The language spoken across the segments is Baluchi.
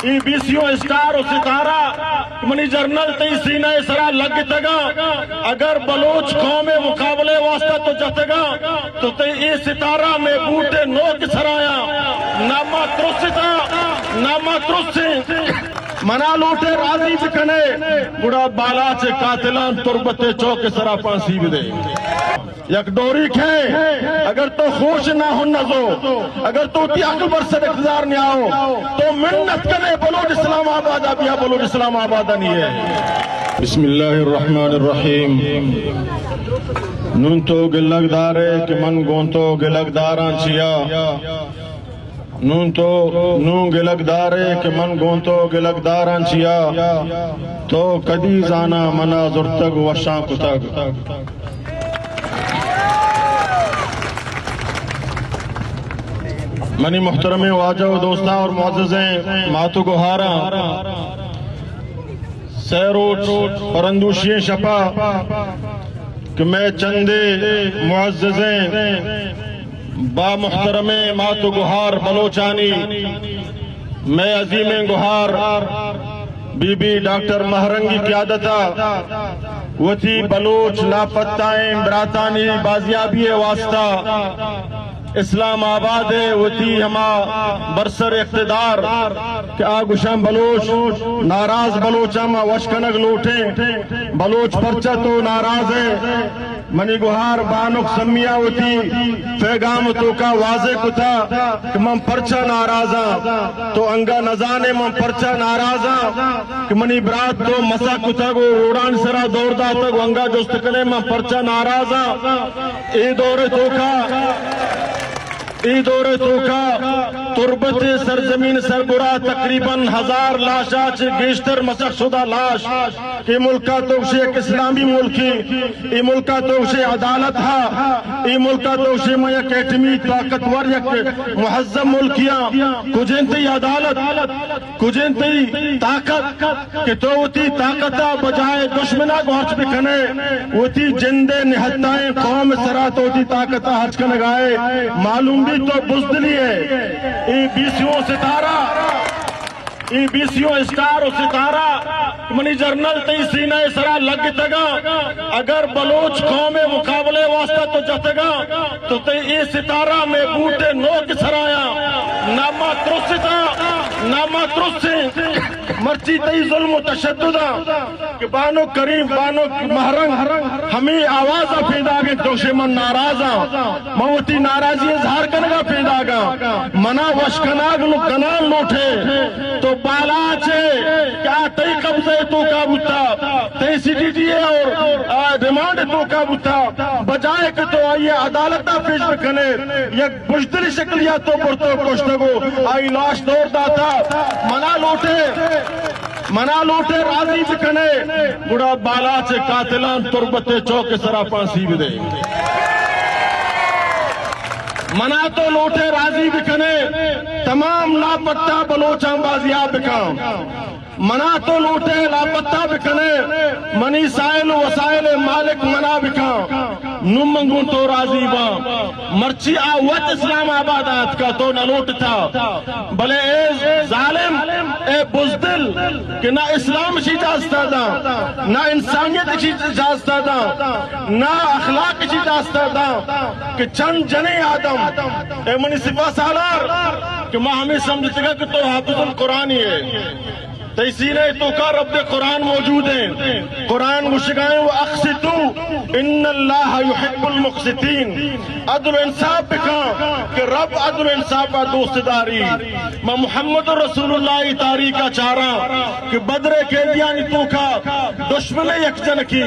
اے بی سی او اسٹار و ستارہ منی جنرل تئی سینہ ءِ سرا لگتگاں۔ اگر بلوچ قوم ءِ مقابلہ ءِ واسطہ تو جتگاں تو تئی اے ستارہ مئے بوٹ ءِ نوک ءِ سرایاں۔ نہ ما ترستاں، نہ ما ترسیں۔ منا لوٹے راضی بکنے، گڑا بالاچ ءِ قاتلاں تربت ءِ چوک ءِ سرا پھانسی بدے۔ یک ڈوری کھے، اگر تو خوش نہ ہن نزو، اگر تو وتی عقل بر سر اقتدار نیاؤ، تو منت کنے بلوچ اسلام آباد ءَ بیا، بلوچ اسلام آباد ءَ نی ئے۔ بسم اللہ الرحمن الرحیم۔ نون تو گلگ دارے کہ من گوں تو گلگ داراں چیا؟ نون تو نون گلگ دارے کہ من گوں تو گلگ داراں چیا؟ تو کدی زانا منا زرتگ وشاں کتگ؟ منی محترمیں واجہ و دوستاں اور معززیں مات و گوھاراں، سہ روچ پرندوشی ئیں شپا کہ مئے چندے معززیں با محترمیں مات و گوھار بلوچانی مئے عظیمیں گوھار بی بی ڈاکٹر مہرنگی قیادتا وتی بلوچ لاپتائیں براتانی بازیابی ءِ واسطہ اسلام آباد ءَ وتی ہما برسر اقتدار کہ آ گوشاں بلوچ ناراض، بلوچاں ما وش کنگ لوٹیں، بلوچ پرچہ تو ناراض ئے؟ منی گوھار بانک سمیا وتی پیغام توکا واضح کتا کہ من پرچہ ناراضاں۔ تو انگا نزانے من پرچہ ناراضاں کہ منی برات تو مسخ کتگ و روڈانی سرا دور داتگ و انگا جست کنے من پرچہ ناراضاں۔ اے دور توکا، اے دور توکا تربت سرزمین سربرا تقریباً ہزار لاشا چہ گیشتر مسخ شدہ لاش۔ اے ملکا تو گوشے یک اسلامی ملکے، اے ملکا تو گوشے عدالت ہا، اے ملکا تو گوشے ما یک ایٹمی طاقتور، یک مہذب ملکیاں۔ کجیں تئی عدالت؟ کجیں تئی طاقت کہ تو وتی طاقتا بجائے دشمنا گوارچ بکنے، وتی جندے نہتائیں قوم سرا تو وتی طاقتا ہرچ کنگائے؟ معلوم بی تو بزدلی ئے۔ اے بی سی او ستارہ، اے بی سی او اسٹار و ستارہ منی جنرل تئی سینہ ءِ سرا لگتگاں۔ اگر بلوچ قوم ءِ مقابلہ ءِ واسطہ تو جتگاں تو تئی اے ستارہ مئے بوٹ ءِ نوک ءِ سرایاں۔ نہ ما ترستاں، نہ ما ترسیں۔ مرچی تئی ظلم و تشدداں کہ بانک کریم، بانک مہرنگ ہمے آواز ءَ پیداگ انت، تو گوشے من ناراضاں، من وتی ناراضی اظہار کنگ ءَ پیداگاں، منا وش کناگ لو-، کنان لوٹے۔ تو بالاچ ئے کہ آ تئی قبضہ ءِ توکا بوتا، تئی سی ڈی ڈی اے اور، آ، ریمانڈ ءِ توکا بوتا، بجائے کہ تو آئی ءَ عدالت ءَ پیش بکنے، یک بزدلی شکلیا تو برتو کشتگو، آئی لاش دور داتا۔ منا لوٹے، منا لوٹے راضی بکنے، گڑا بالاچ ءِ قاتلاں تربت ءِ چوک ءِ سرا پھانسی بدے۔ منا تو لوٹے راضی بکنے، تمام لاپتہ بلوچاں بازیاب بکن۔ منا تو لوٹے لاپتہ بکنے، منی سائل و وسائل ءِ مالک منا بکن۔ نوں من گوں تو راضی باں۔ مرچی آ وت اسلام آباد ءَ آتکا، تو نہ لوٹتا۔ بلے اے ظالم، اے بزدل کہ نہ اسلام اشی اجازت داں، نہ انسانیت اشی اجازت داں، نہ اخلاق اشی اجازت داں کہ چند جنیں آدم، اے منی سپاہ سالار، کہ ما ہمے سمجھتگا کہ تو حافظ القرآن ئے۔ تئی سینہ ءِ توکا رب ءِ قرآن موجود ایں۔ قرآن گوشگا ایں، واقسطوا ان اللہ یحب المقسطین۔ عدل و انصاف بکن کہ رب عدل و انصاف ءَ دوست داری۔ ما محمد رسول اللہ ءِ تاریخ ءَ چاراں کہ بدر ءِ قیدیانی توکا دشمن ءِ یک جنکے،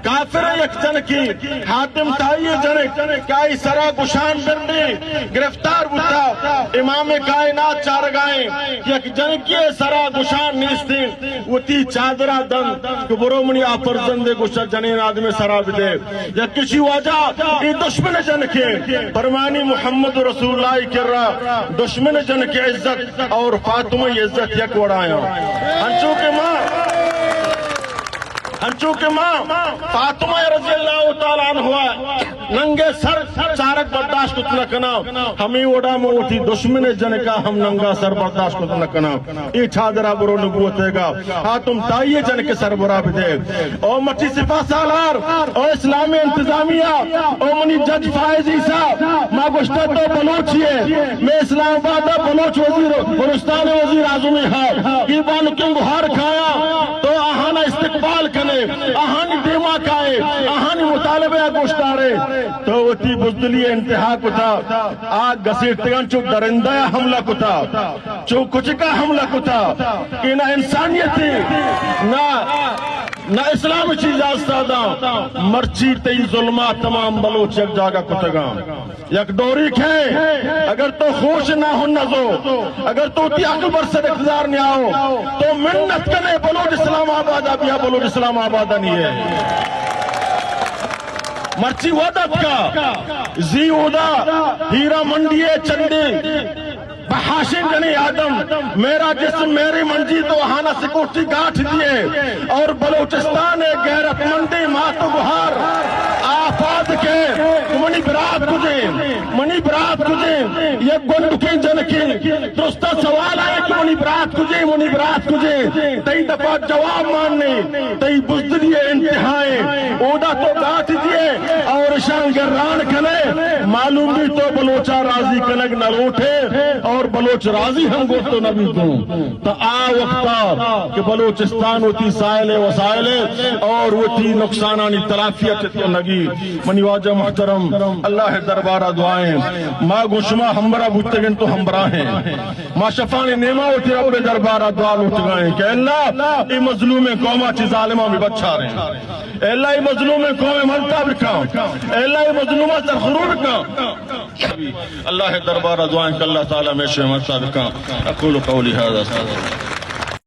کافر ءِ یک جنکے، حاتم طائی ءِ جنک کہ آئی سرا گشان برنے گرفتار بوتا۔ امام کائنات چارگائیں یک جنکی ءِ سرا گشان نیستیں، وتی چادرا دنت کہ برو منی آ فرزند ءِ گشا جنین آدم ءِ سرا بدے۔ یک کشی واجہ اے دشمن جنکے، پرمانی محمد رسول اللہ کرا دشمن جنک عزت اور فاطمہ عزت یک وڑایاں۔ انچو کہ ما، انچو کہ ما فاطمہ رضی اللہ تعالی عنہا ننگے سر چارگ برداشت کت نہ کناں، ہمے وڑا من وتی دشمن جنکا ہم ننگا سر برداشت کت نہ کناں۔ اے چادرا برو نبوت گا، ہاتم تائی جنک سر برا بدے۔ او مٹی سپاہ سالار، او اسلام انتظامیہ، او منی جج فائز عیسیٰ، ما گوشتا تو بلوچی ہے، میں اسلام آباد بلوچ وزیر، بلوچستان وزیر اعظم ہاں، یہ بانکیں گہار کھایا، تو آہانا استقبال کنے، آہانی دیما کائے، آہانی مطالبہ گوشدارے۔ تو وتی بزدلی انتہا کتا، آ گسیٹگان چو درندہ حملہ کتا، چو کچکا حملہ کتا، کہ نہ انسانیت، نہ، نہ اسلام چیز آستاداں۔ مرچی تئی ظلمہ تمام بلوچ یک جاگہ کتگاں۔ یک ڈوری کھے، اگر تو خوش نہ ہو نزو، اگر تو تی عقل بر سر اقتدار نہ آؤ، تو منت کنے بلوچ اسلام آباد بیا، بلوچ اسلام آباد نہیں ہے۔ مرچی ودت کا زی اودا ہیرا منڈی ہے چندی بحاشیں جنیں آدم، میرا جسم میری منزل، تو آہانا سیکورٹی گارڈ دیے۔ اور بلوچستان غیرت مندیں مات و گہار آفاد کے، منی برات کجے، منی برات کجے، یک گنڈکیں جنکیں درستا سوال آئے کہ منی برات کجے، منی برات کجے، تئی دپا جواب ماننے، تئی بزدلی انتہائیں، اودا تو گارڈ دیے اور شان گران کنے، معلوم بھی تو بلوچا راضی کنگ نہ لوٹے اور بلوچ راضی ہم گوشت نہ بیتوں۔ تا آ وقتا کہ بلوچستان وتی سائل وسائل اور وتی نقصانانی تلافی ء چہ تو نگی۔ منی واجہ محترم، اللہ دربارا دعائیں، ما گوں شما ہمبرا بوتگن تو ہمبراہیں۔ ما شفانی نیما وتی رب دربارا دعا لوٹگائیں کہ اللہ اے مظلومیں قوما چہ ظالماں بھی بچاریں۔ اے اللہ اے مظلومیں قوم منتا بکاں۔ اے اللہ اے مظلوماں سرخرو بکاں۔ اللہ دربارا دعائیں کہ اللہ تعالی ہمیشہ منتا بکاں۔ اقول قولی هذا۔